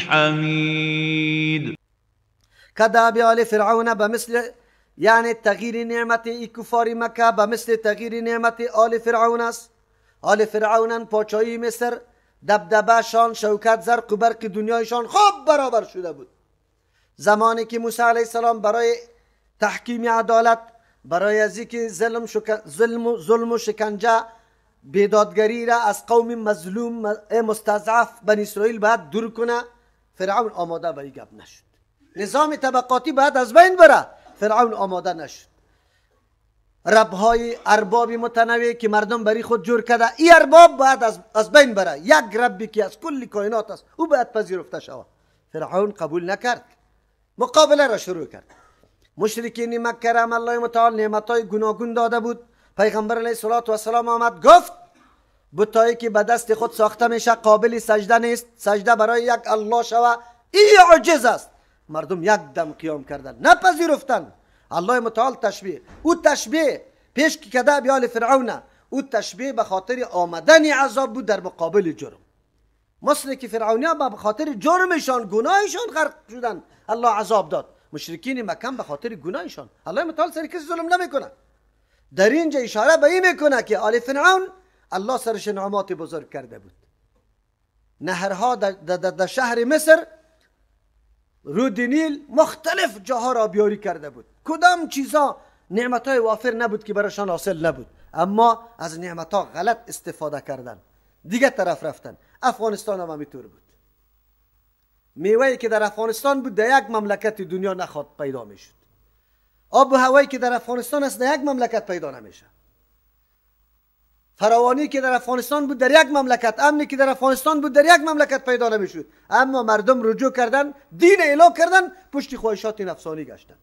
الحمید. کداب آل فرعون به مثل، یعنی تغییر نعمت ای کفار مکه به مثل تغییر نعمت آل فرعون است. آل فرعون پاچایی مصر، دبدبه شان، شوکت، زرق و برق دنیایشان خوب برابر شده بود. زمانی که موسی علیه السلام برای تحکیم عدالت، برای از اینکه ظلم و شکنجه بیدادگری را از قوم مظلوم مستضعف بنی اسرائیل باید دور کنه، فرعون آماده به این گپ نشد. نظام طبقاتی باید از بین بره، فرعون آماده نشد. ربهای ارباب متنوع که مردم بری خود جور کرده، این ارباب باید از بین بره. یک ربی که از کل کائنات است او باید پذیرفته شود. فرعون قبول نکرد، مقابله را شروع کرد. مشرکین مکه را الله متعال نعمتهای گوناگون داده بود. پیغمبر علیه الصلاة والسلام آمد گفت بتایی که به دست خود ساخته میشه قابل سجده نیست، سجده برای یک الله شوه، این عجز است. مردم یک دم قیام کردن، نپذیرفتن. الله متعال تشبیه، او تشبیه پیش که کده بیال فرعون، او تشبیه به خاطر آمدن عذاب بود در مقابل جرم. مثل که فرعونیان به خاطر جرمشان گناهشان غرق شدن الله عذاب داد. مشرکین مکه به خاطر گناهشان الله متعال سر کسی ظلم نمیکنه. در اینجا اشاره به این میکنه که آل فرعون الله سرش نعمات بزرگ کرده بود. نهرها در شهر مصر، رود نیل، مختلف جاها را بیاری کرده بود. کدام چیزا نعمتهای وافر نبود که برایشان حاصل نبود، اما از نعمتها غلط استفاده کردن، دیگه طرف رفتن. افغانستان هم همینطور بود. میوه‌ای که در افغانستان بود در یک مملکت دنیا نخواد پیدا میشد. آب و هوایی که در افغانستان است در یک مملکت پیدا نمیشه. فراوانی که در افغانستان بود در یک مملکت، امنی که در افغانستان بود در یک مملکت پیدا نمیشد. اما مردم رجوع کردن، دین اعلا کردن، پشت خواهشات نفسانی گشتن.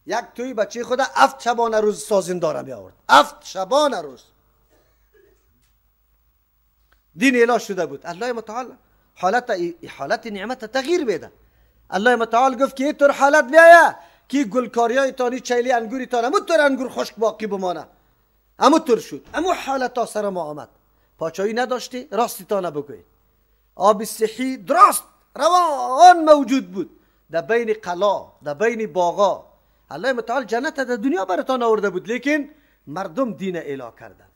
یک توی بچه خود 7 شبانه روز سازنداره می آورد، 7 شبانه روز دین اعلا شده بود. الله متعال حالت نعمت تغییر بده. الله متعال گفت که اینطور حالت بیایه که گلکاریای تانی چیلی انگوری تان همون طور انگور خشک باقی بمانه، همون طور شد. همون حالت تا سر ما آمد. پاچایی نداشتی راستی تا نبگوی، آب صحی درست روان موجود بود در بین قلا، در بین باغا. الله متعال جنت در دنیا براتان آورده بود، لیکن مردم دین اعلا کردن.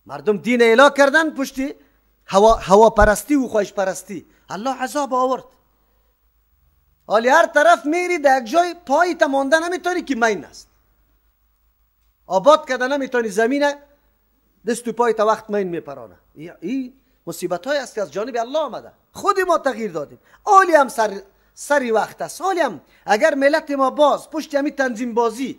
مردم دین اعلا کردن پشتی هوا پرستی و خواهش پرستی. الله عذاب آورد. حالی هر طرف میری در یک جای پای تا مانده نمیتونی که مین است، آباد کرده نمیتونی زمینه، دست و پای تا وقت مین میپرانه. این مصیبت های است که از جانب الله آمده. خود ما تغییر دادیم. حالی هم سری وقت است. حالی هم اگر ملت ما باز پشت همی تنظیم بازی،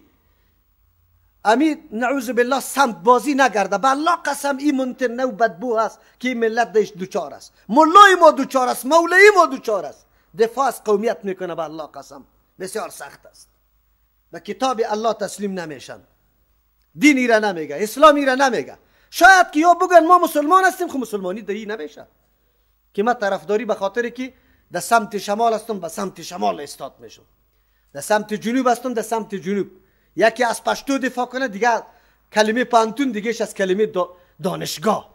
امی نعوذ بالله سمت بازی نگرده، به الله قسم این منتنه و بدبو است که این ملت دش دوچار است. ملای ما دوچار است، مولای ما دوچار است. دفاع از قومیت میکنه، به الله قسم بسیار سخت است. به کتاب الله تسلیم نمیشن، دینی را نمیگه، اسلامی را نمیگه. شاید که یا بگن ما مسلمان هستیم، خب مسلمانی دهی نمیشه که ما طرفداری به خاطر که در سمت شمال هستم به سمت شمال استاد میشم، در سمت جنوب هستم در سمت جنوب. یکی از پشتو دفاع کنه، دیگه کلمه پانتون، دیگهش از کلمه دانشگاه.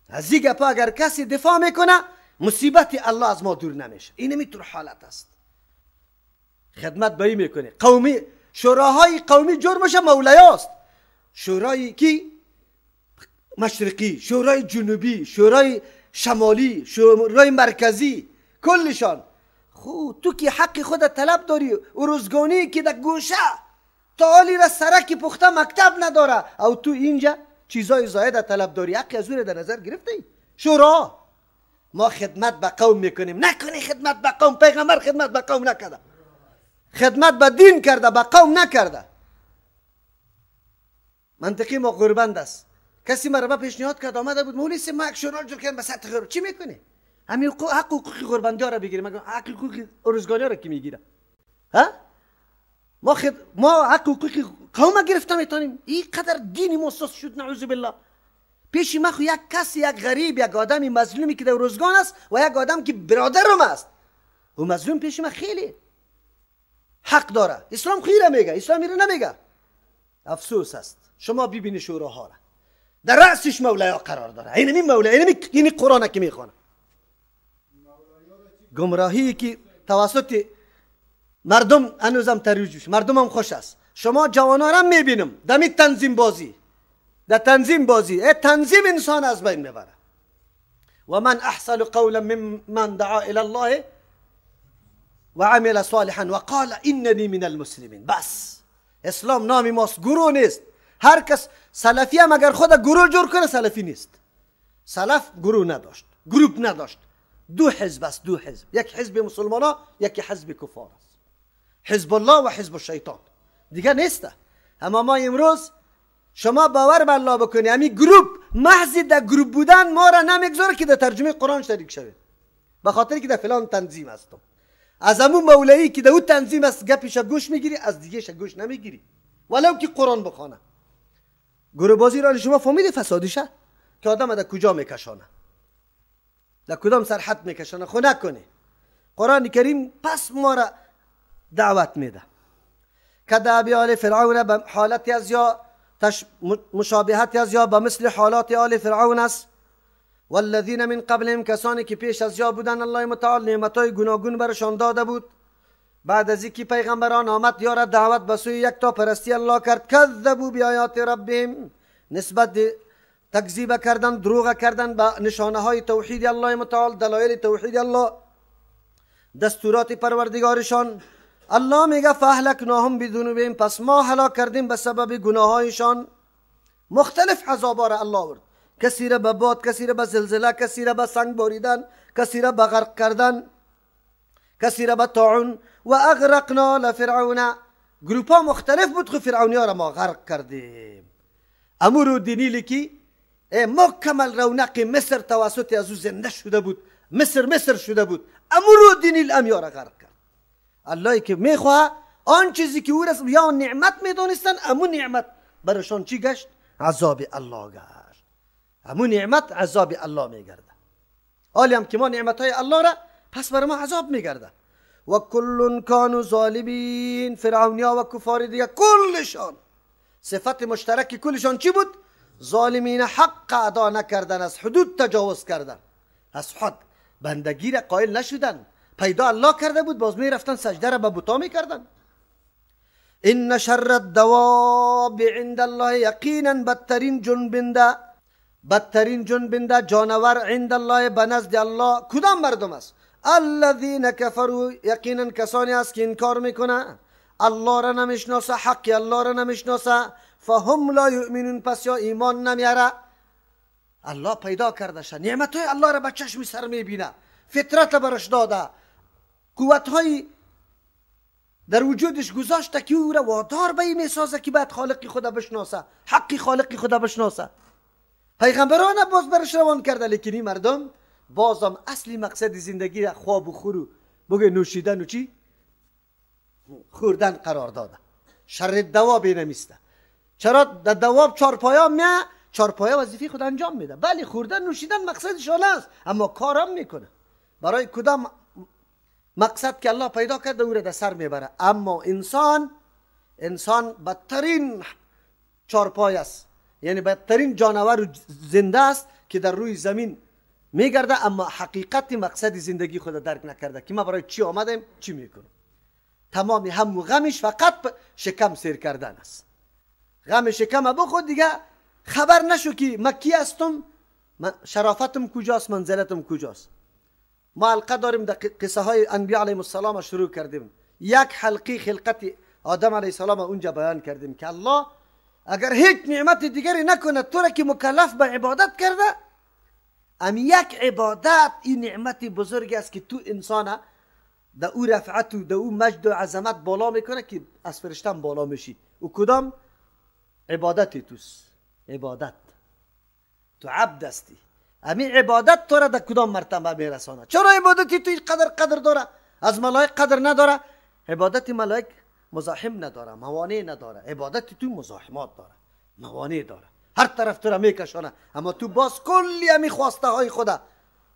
از این گپا اگر کسی دفاع میکنه مصیبت الله از ما دور نمیشه. این میتور حالت است. خدمت به این میکنه. قومی، شوراهای قومی جرمش مولیاست. شورای کی؟ مشرقی، شورای جنوبی، شورای شمالی، شورای مرکزی، کلشان. خو تو که حق خود طلب داری، و روزگانی که در گوشه تا حالی را سرک پخته مکتب نداره، او تو اینجا چیزای زاید طلب داری، حق از او در نظر گرفته ای. شورا ما خدمت به قوم میکنیم، نکنی خدمت به قوم. پیغمبر خدمت به قوم نکرده، خدمت به دین کرده، به قوم نکرده. منطقی ما غربند است. کسی مرا به پیشنهاد کرد آمده بود مولوی ما یک شورا جور کردیم به سطح غرب. چی میکنی؟ همین حق حقوق غربندی ها را بگیریم، حق حقوق ارزگانی ها را کی میگیره؟ ها؟ ما حق حقوق قوم گرفته میتونیم. این قدر دینی مسوس شد نعوذ بالله. پیش ما خو یک کسی، یک غریب، یک آدمی مظلومی که در روزگان است و یک آدم که برادرم است و مظلوم پیش ما خیلی حق داره. اسلام خیره میگه، اسلام ایره نمیگه. افسوس است. شما ببینی شوراها را در رأسش مولیا قرار داره. اینمی مولا، اینمی این قرآن که میخوانه. گمراهی که توسط مردم هنوزم ترویج میشه، مردم هم خوش است. شما جوانا را میبینم دمی تنظیم بازی، در تنظیم بازی، تنظیم انسان از بین میبره. و من احسن قولا ممن دعا الى الله و عمل صالحا و قال اننی من المسلمین. بس اسلام نامی ماست، گروه نیست. هر کس سلفی هم اگر خود گروه جور کنه سلفی نیست. سلف گروه نداشت، گروپ نداشت. دو حزب است، دو حزب، یک حزب مسلمان ها، یکی حزب کفار است، حزب الله و حزب الشیطان، دیگه نیست. اما ما امروز شما باور به الله بکنی همین گروپ، محض در گروپ بودن ما را نمیگذاره که در ترجمه قرآن شریک شویم، به خاطر که در فلان تنظیم هستم. از همون مولایی که در اون تنظیم است گپش گوش میگیری، از دیگهش گوش نمیگیری ولو که قرآن بخوانه. گروه بازی را شما فهمیدی فسادیشه که آدم در کجا میکشانه، در کدام سرحد میکشانه. خو نکنه قرآن کریم پس ما را دعوت میده. کداب آل فرعون به حالت از یا مشابهت از یا به مثل حالات آل فرعون است. والذین من قبلهم، کسانی که پیش از یا بودن الله متعال نعمتهای گوناگون برشان داده بود. بعد از اینکه پیغمبران آمد یا را دعوت به سوی یکتا پرستی الله کرد، کذبوا بیایات ربهم، نسبت تکذیب کردن، دروغ کردن به نشانه های توحید الله متعال، دلایل توحید الله، دستورات پروردگارشان. الله میگه فاهلکناهم بذنوبهم، پس ما هلاک کردیم به سبب گناهایشان. مختلف عذابا را الله آورد، کسی را به باد، کسی را به زلزله، کسی را به سنگ باریدن، کسی را به غرق کردن، کسی را به طاعون. و اغرقنا لفرعون، گروپا مختلف بود، خو فرعونی را ما غرق کردیم. امور دینی لکی مکمل رونق مصر توسط از او زنده شده بود، مصر مصر شده بود، امور دینی امیار را غرق کرد. الله که میخواه آن چیزی که او رسم یا نعمت میدانستن، امو نعمت برشان چی گشت؟ عذاب الله گشت. امو نعمت عذاب الله میگرده. حالی هم که ما نعمت های الله را پس بر ما عذاب میگرده. و کل کانوا ظالمین، فرعونیا و کفار دیگه کلشان صفت مشترک کلشان چی بود؟ ظالمین، حق ادا نکردن، از حدود تجاوز کردن، از حد بندگی را قائل نشدن. پیدا الله کرده بود، باز میرفتن سجده را به بتا میکردن. ان شر الدواب عند الله، یقینا بدترین جنبنده، بدترین جنبنده جانور عند الله، به نزد الله کدام مردم است؟ الذین کفروا، یقینا کسانی است که انکار میکنه، الله را نمیشناسه، حق الله را نمیشناسه، فهم لا یؤمنون، پس یا ایمان نمیاره. الله پیدا کرده، نعمت های الله را به چشم سر میبینه، فطرت برش داده، قوت های در وجودش گذاشته که او را وادار به این میسازه که باید خالق خدا بشناسه، حق خالق خدا بشناسه. پیغمبران باز برش روان کرده، لیکن این مردم بازم اصلی مقصد زندگی را خواب و خور و بگه نوشیدن و چی؟ خوردن قرار داده. شر دواب نمیسته. چرا در دواب چارپایا میه؟ چارپایا وظیفه خود انجام میده. بله خوردن نوشیدن مقصدشان است، اما کارم میکنه. برای کدام مقصد که الله پیدا کرده او را در سر میبره. اما انسان بدترین چارپای است، یعنی بدترین جانور زنده است که در روی زمین میگرده، اما حقیقت مقصد زندگی خود درک نکرده که ما برای چی آمدیم، چی میکنم. تمام هم و غمش فقط شکم سیر کردن است. غم شکم بخود دیگه خبر نشو که من کی هستم، شرافتم کجاست، منزلتم کجاست. ما حلقه داریم در قصه های انبیاء علیهم السلام شروع کردیم. یک حلقه خلقت آدم علیه السلام اونجا بیان کردیم که الله اگر هیچ نعمت دیگری نکنه تو را که مکلف به عبادت کرده، ام یک عبادت این نعمت بزرگ است که تو انسان در او رفعت و در او مجد و عظمت بالا میکنه که از فرشتن بالا میشی. او کدام عبادت توست؟ عبادت تو عبد هستی، امی عبادت تو را در کدام مرتبه میرسانه؟ چرا عبادتی تو قدر قدر داره، از ملائک قدر نداره؟ عبادت ملائک مزاحم نداره، موانع نداره. عبادت تو مزاحمات داره، موانع داره، هر طرف تو را میکشانه، اما تو باز کلی امی خواسته های خدا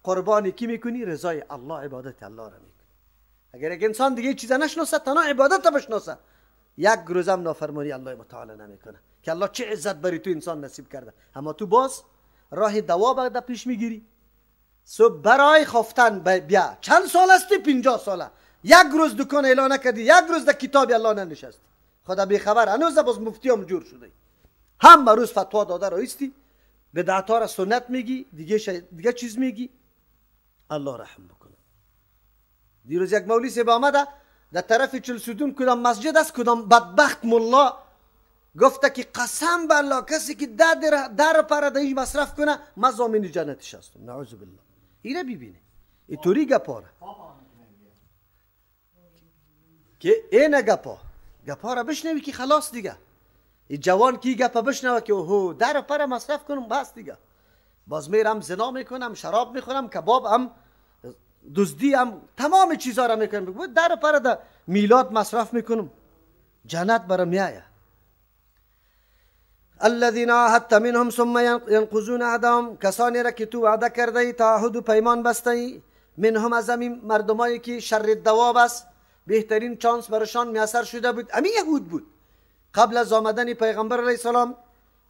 قربانی کی میکنی؟ رضای الله، عبادت الله را میکنی. اگر یک انسان دیگه چیز نشناسه، تنها عبادت بشناسه، یک روزم نافرمانی الله متعال نمیکنه که الله چه عزت بری تو انسان نصیب کرده، اما تو باز راه دواب در پیش میگیری، صبح برای خفتن بیا. چند سال هستی؟ 50 ساله. یک روز دکان اعلان نکردی، یک روز در کتاب الله ننشستی. خدا بیخبر، هنوز باز مفتی هم جور شده. هم روز فتوا داده رایستی، بدعت ها را سنت میگی، دیگه چیز میگی. الله رحم بکنه. دیروز یک مولوی صاحب آمده در طرف چلسودون کدام مسجد است، کدام بدبخت ملا گفته که قسم به الله کسی که در پرده مصرف کنه من ضامن جنتش هستم. نعوذ بالله. ایره ببینه اینطوری گپاره که اینه گپا گپا را بشنوی که خلاص دیگه. این جوان کی گپا بشنوه که اوهو در پر مصرف کنم بس دیگه، باز میرم زنا میکنم، شراب میخورم، کباب هم، دزدی هم، تمام چیزا را میکنم، در پر در میلاد مصرف میکنم، جنت برام میایه. الذين عاهدت منهم ثم ينقضون عهدهم، کسانی را که تو وعده کرده ای، تعهد و پیمان بسته ای، منهم از همین مردمایی که شر دواب است، بهترین چانس برشان میسر شده بود، همین یهود بود. قبل از آمدن پیغمبر علیه السلام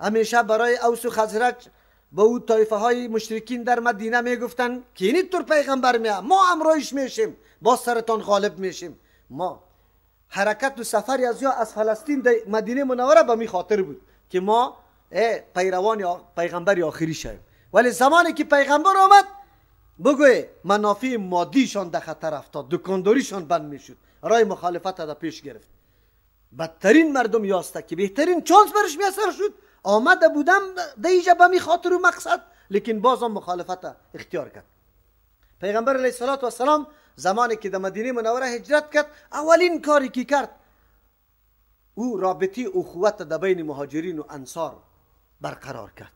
همیشه برای اوس و خزرج با او طایفه های مشرکین در مدینه میگفتن که اینی طور پیغمبر میاد، ما امرایش میشیم، با سرتان غالب میشیم. ما حرکت و سفر از یا از فلسطین در مدینه منوره به می خاطر بود که ما پیروان پیغمبر آخری شویم. ولی زمانی که پیغمبر آمد بگوی منافع مادیشان در خطر افتاد، دکانداریشان بند میشد، رای مخالفت را پیش گرفت. بدترین مردم یاسته که بهترین چانس برش میسر شد، آمده بودم در اینجا به می خاطر و مقصد، لیکن بازم مخالفت اختیار کرد. پیغمبر علیه الصلاة والسلام زمانی که در مدینه منوره هجرت کرد، اولین کاری که کرد او رابطه اخوت در بین مهاجرین و انصار برقرار کرد.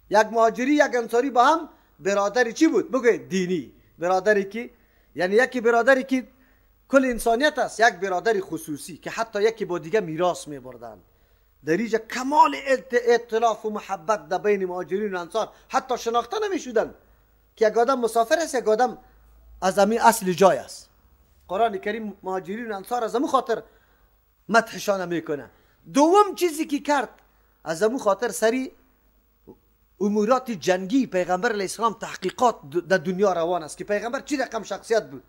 یک مهاجری یک انصاری با هم برادری چی بود؟ بگوید دینی. برادری که یعنی یکی برادری که کل انسانیت است، یک برادری خصوصی که حتی یکی با دیگه میراث میبردن. در اینجا کمال ائتلاف و محبت در بین مهاجرین و انصار، حتی شناخته نمیشدن که یک آدم مسافر است، یک آدم از همین اصل جای است. قرآن کریم مهاجرین و انصار از همون خاطر مدحشان میکنه. دوم چیزی که کرد از همون خاطر سری امورات جنگی پیغمبر علیه السلام تحقیقات در دنیا روان است که پیغمبر چی رقم شخصیت بود.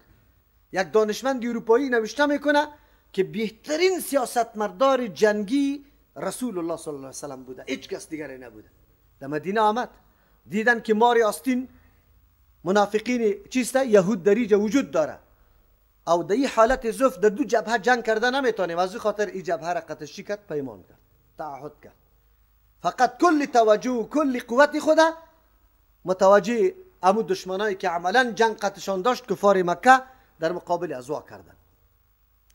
یک دانشمند اروپایی نوشته میکنه که بهترین سیاستمدار جنگی رسول الله صلی الله علیه وسلم بوده، هیچ کس دیگری نبوده. در مدینه آمد، دیدن که ماری آستین منافقین چیسته یهود در اینجا وجود داره، او در این حالت ضعف در دو جبهه جنگ کرده نمیتونیم، از خاطر این جبهه را قطعی کرد، پیمان کرد، تعهد کرد. فقط کل توجه و کل قوت خود متوجه امو دشمنایی که عملا جنگ قطعشان داشت کفار مکه در مقابل ازوا کردن.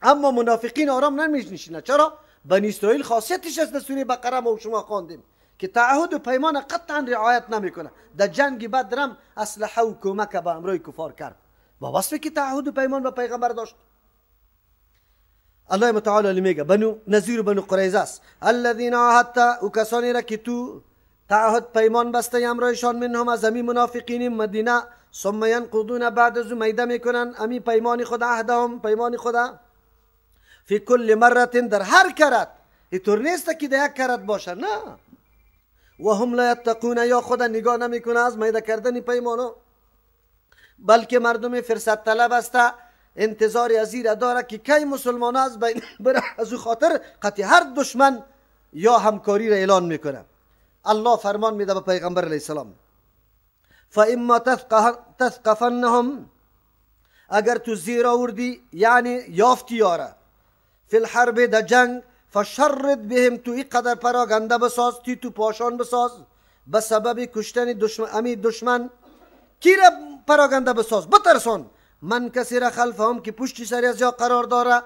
اما منافقین آرام نمیشنشینند. چرا؟ بنی اسرائیل خاصیتش است، در سوره بقره ما و شما خواندیم که تعهد و پیمان قطعا رعایت نمیکنه. در جنگ بدرم اسلحه و کمک به امرای کفار کرد با وصفی که تعهد و پیمان به پیغمبر داشت. الله متعال میگه بنو نذیر و بنو قریظه است، الذین عاهدت، و کسانی را که تو تعهد پیمان بسته امرایشان، منهم از امی منافقین مدینه، ثم ینقضون بعد از میده میکنن امی پیمان خود، عهدهم پیمان خود، فی کل مره در هر کرت. اینطور نیست که در یک کرت باشه، نه. و هم لا یتقون، یا خود نگاه نمیکنه از میده کردن پیمانو، بلکه مردم فرصت طلب است، انتظار از این داره که کی مسلمان از بین بره، از او خاطر قطعی هر دشمن یا همکاری را اعلان میکنه. الله فرمان میده به پیغمبر علیه السلام فاما تثقفنهم، اگر تو زیر آوردی یعنی یافتی یاره، فی الحرب در جنگ، فشرد بهم، تو اینقدر پراگنده بساز، تی تو پاشان بساز به سبب کشتن دشمن، امی دشمن کی را پراگنده بساز، بترسان، من کسی را خلفهم که پشت سری از یا قرار داره،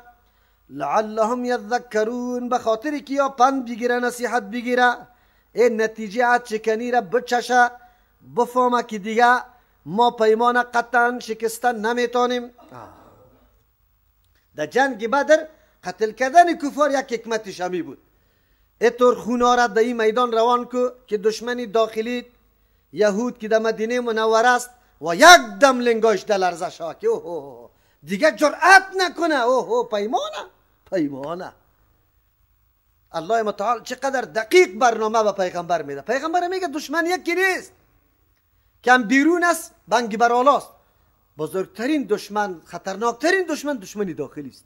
لعلهم یذکرون، به خاطر که یا پند بگیره، نصیحت بگیره، این نتیجه عهد شکنی را بچشه، بفهمه که دیگه ما پیمان قطعا شکستن نمیتونیم. در جنگ بدر قتل کردن کفار یک حکمتش همی بود. اینطور خونا را در این میدان روان کو که دشمن داخلی یهود که در مدینه منوره است و یک دم لنگاش در لرزه شد که اوه دیگه جرأت نکنه، اوه پیمانه پیمانه. الله متعال چقدر دقیق برنامه به پیغمبر میده. پیغمبر میگه دشمن یکی نیست که هم بیرون است بنگ برالاست. بزرگترین دشمن، خطرناکترین دشمن، دشمنی داخلی است.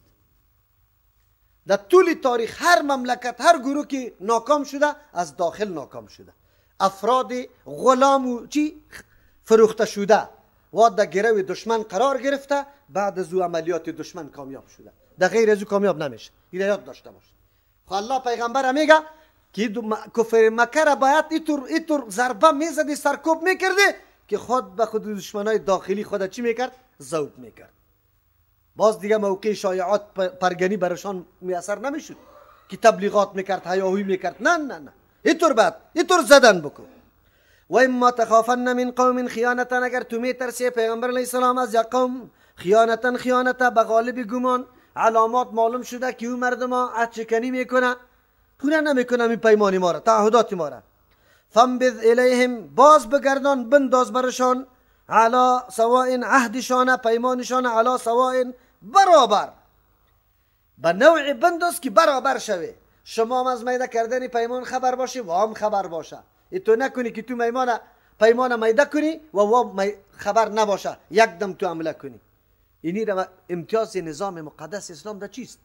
در طول تاریخ هر مملکت، هر گروه که ناکام شده از داخل ناکام شده. افراد غلام و چی فروخته شده و در گروه دشمن قرار گرفته، بعد از او عملیات دشمن کامیاب شده، در غیر از او کامیاب نمیشه. این یاد داشته باش. خب الله پیغمبر میگه که کفر مکه را باید اینطور ضربه میزدی، سرکوب میکردی که خود به خود دشمنای داخلی خود چی میکرد؟ ذوب میکرد. باز دیگه موقع شایعات پرگنی برشان میسر نمیشد که تبلیغات میکرد، هیاهوی میکرد. نه نه نه، اینطور بعد اینطور زدن بکن. و اما تخافن من قوم خیانتا، اگر تو میترسی پیغمبر علیه السلام از یک قوم خیانتا، خیانتا به غالب گمان، علامات معلوم شده که او مردم ها عهد شکنی میکنه، پوره نمیکنه این پیمان ما را، تعهدات ما را. فانبذ الیهم، باز بگردان، بنداز برشان، علی سواء، عهدشان، پیمانشان، علی سواء، برابر، به نوع بنداز که برابر شوه. شما هم از میده کردن پیمان خبر باشی و هم خبر باشه. ای تو نکنی که تو پیمان میده کنی و خبر نباشه، یک دم تو عمله کنی. اینی را امتیاز نظام مقدس اسلام در چیست؟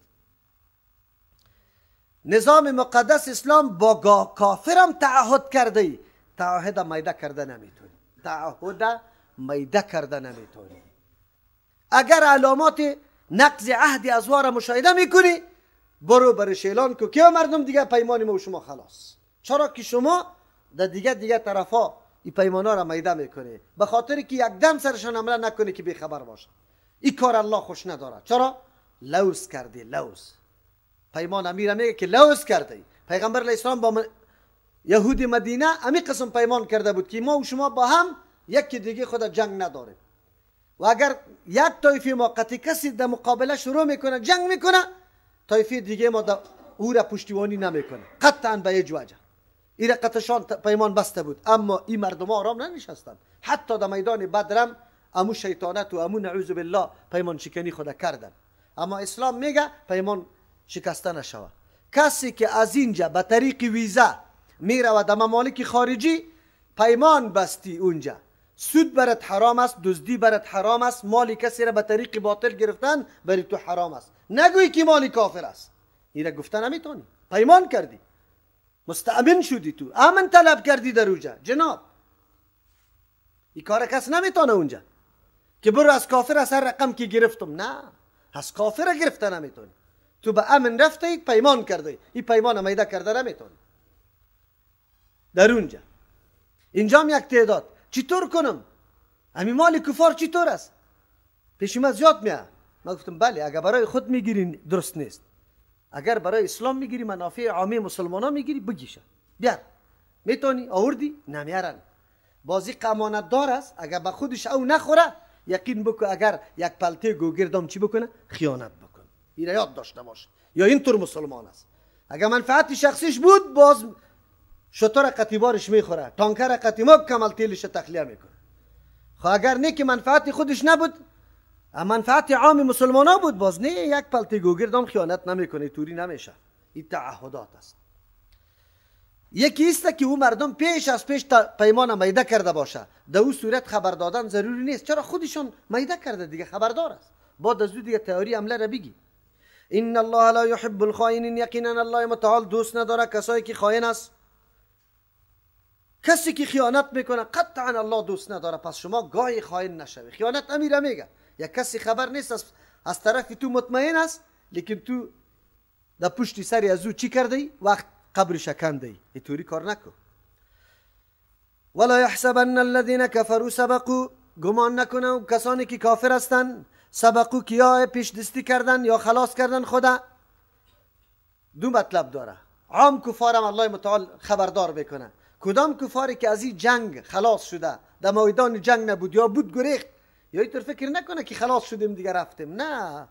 نظام مقدس اسلام با کافرم تعهد کرده ای، تعهد میده کرده نمیتونی، تعهد میده کرده نمیتونی. اگر علامات نقض عهد از را مشاهده میکنی، برو برش اعلان کو که مردم دیگه پیمان ما و شما خلاص. چرا که شما در دیگه طرفا این پیمانا را میده میکنی، به خاطر که یک دم سرشان حمله نکنی که بیخبر باشه. این کار الله خوش نداره. چرا؟ لوس کردی، لوس. پیمان امیر میگه که لوس کردی. پیغمبر علیه السلام با یهود مدینه امی قسم پیمان کرده بود که ما و شما با هم یکی دیگه خود جنگ نداریم، و اگر یک طایفه ما قطعی کسی در مقابله شروع میکنه جنگ میکنه، طایفه دیگه ما در او را پشتیبانی نمیکنه قطعا به هیچ وجه. این را قطعشان پیمان بسته بود. اما این مردم آرام ننشستند، حتی در میدان بدرم امو شیطانت و امو نعوذ بالله پیمان شکنی خود کردن. اما اسلام میگه پیمان شکسته نشود. کسی که از اینجا به طریق ویزا میرود در ممالک خارجی، پیمان بستی اونجا، سود برات حرام است، دزدی برات حرام است، مال کسی را به طریق باطل گرفتن برای تو حرام است. نگویی که مال کافر است، این را گفته نمیتونی. پیمان کردی، مستأمن شدی، تو امن طلب کردی در اونجا. جناب این کار کس نمیتونه اونجا که برو از کافر از هر رقم که گرفتم. نه، از کافر گرفته نمیتونی. تو به امن رفتی، پیمان کردی، این پیمان میده کرده نمیتونی در اونجا. اینجا هم یک تعداد چطور کنم؟ همین مال کفار چطور است؟ پیش من زیاد میاد. من گفتم بله، اگر برای خود میگیری درست نیست، اگر برای اسلام میگیری، منافع عامه مسلمان ها میگیری، بگیشه بیار. میتونی آوردی نمیارن. بازی امانت دار است، اگر به خودش او نخوره یقین بکن اگر یک پلته گوگردم چی بکنه؟ خیانت بکنه. این یاد داشته باش. یا اینطور مسلمان است، اگر منفعت شخصیش بود باز شتر قطیبارش میخوره، تانکر قطیما کمال تیلش تخلیه میکنه. خب اگر نه که منفعت خودش نبود، منفعت عام مسلمان ها بود، باز نه یک پلته گوگردم خیانت نمیکنه، توری نمیشه. این تعهدات است. یکی است که او مردم پیش از پیش پیمان میده کرده باشه، در او صورت خبر دادن ضروری نیست. چرا؟ خودشون میده کرده دیگه، خبردار است. بعد از او دیگه تئوری عمله را بگی. ان الله لا يحب الخائنین، یقینا الله متعال دوست نداره کسایی که خائن است. کسی که خیانت میکنه قطعا الله دوست نداره. پس شما گاهی خائن نشوی. خیانت امیره میگه یا کسی خبر نیست، از طرف تو مطمئن است، لیکن تو در پشت سری از او چی کرده؟ وقت قبرش کنده. اینطوری کار نکن. ولا يحسبن الذين كفروا سبقوا، گمان نکنه کسانی که کافر هستند، سبقوا که یا پیش دستی کردن یا خلاص کردن خدا. دو مطلب داره. عام کفارم الله متعال خبردار بکنه. کدام کفاری که از این جنگ خلاص شده، در میدان جنگ نبود یا بود گریخت، یا اینطور فکر نکنه که خلاص شدیم دیگه رفتیم. نه،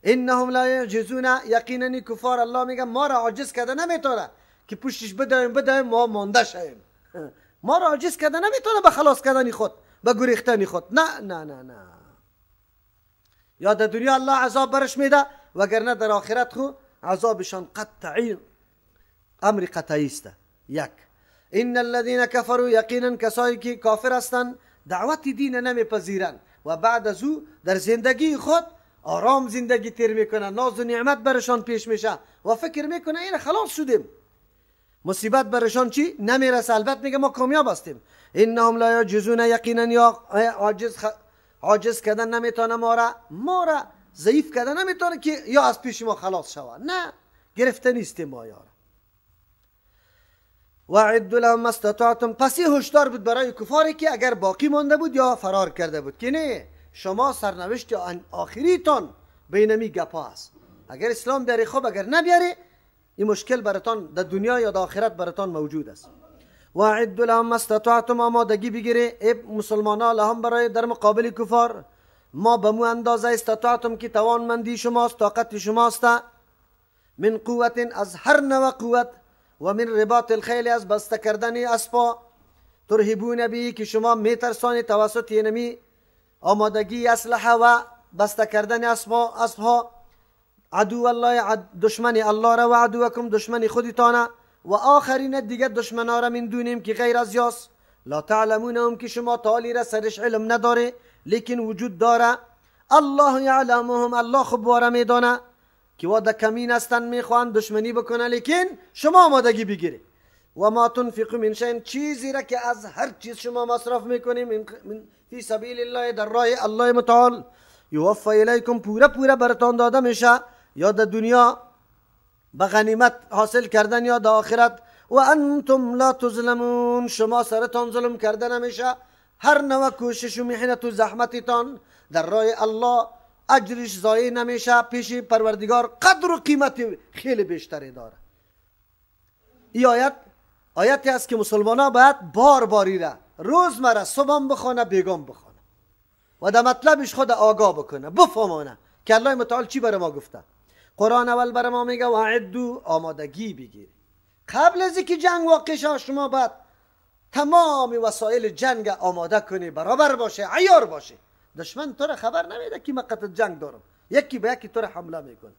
انهم لا یعجزون، یقینا کفار الله میگه ما را عاجز کرده نمیتونه که پشتش بدهیم ما مانده شویم. ما را عاجز کرده نمیتونه به خلاص کردن خود، به گریختن خود. نه نه نه نه. یا در دنیا الله عذاب برش میده، وگرنه در آخرت خو عذابشان قطعی، امر قطعی است. یک، ان الذين كفروا، یقینا کسایی که کافر هستند، دعوت دین نمیپذیرن و بعد از او در زندگی خود آرام زندگی تیر میکنن، ناز و نعمت برشان پیش میشه و فکر میکنه این خلاص شدیم، مصیبت برشان چی نمیرسه. البته میگه ما کامیاب هستیم. انهم لا یعجزون، یقینا یا عاجز کردن نمیتونه، ما را ضعیف کردن نمیتونه که یا از پیش ما خلاص شوه. نه، گرفته نیستیم ما یارا. وعدوا لهم ما استطعتم. پس این هشدار بود برای کفاری که اگر باقی مانده بود یا فرار کرده بود که نه، شما سرنوشت آخریتان بینمی گپا است. اگر اسلام بیاری خوب، اگر نبیاری این مشکل براتان در دنیا یا در آخرت براتان موجود است. وعدوا لهم ما استطعتم، آمادگی بگیره ای مسلمانا، لهم برای در مقابل کفار، ما به مو اندازه استطعتم که توانمندی شماست، طاقت شماست، من قوت از هر نوع قوت، و من رباط الخیل از بسته کردن اسپا، ترهبون به که شما میترسانی توسط اینمی آمادگی اسلحه و بسته کردن اسبها، عدو الله دشمن الله را و عدوکم دشمن خودتانه، و آخرین دیگه دشمنا را من دونیم که غیر از یاس، لا تعلمونهم که شما تعالی را سرش علم نداره لیکن وجود داره، الله یعلمهم الله خوب واره میدانه که واده کمین هستن میخوان دشمنی بکنه، لیکن شما آمادگی بگیره. و ما تنفقوا من شیء، چیزی را که از هر چیز شما مصرف میکنیم، من فی سبیل الله در راه الله متعال، یوفى الیکم پوره پوره براتان داده میشه، یا در دنیا به غنیمت حاصل کردن یا در آخرت. و انتم لا تظلمون، شما سرتان ظلم کرده نمیشه. هر نوع کوشش و محنت و زحمتتان در راه الله اجرش ضایع نمیشه، پیش پروردگار قدر و قیمت خیلی بیشتری داره. این آیت آیتی است که مسلمان ها باید بار باری را روزمره صبح بخوانه بیگام بخوانه و در مطلبش خود آگاه بکنه، بفهمانه که الله متعال چی برای ما گفته. قرآن اول برای ما میگه وعدو، آمادگی بگیر قبل از اینکه جنگ واقع شه. شما باید تمام وسایل جنگ آماده کنی، برابر باشه، عیار باشه. دشمن تو را خبر نمیده که من قطع جنگ دارم، یکی به یکی تو را حمله میکنه.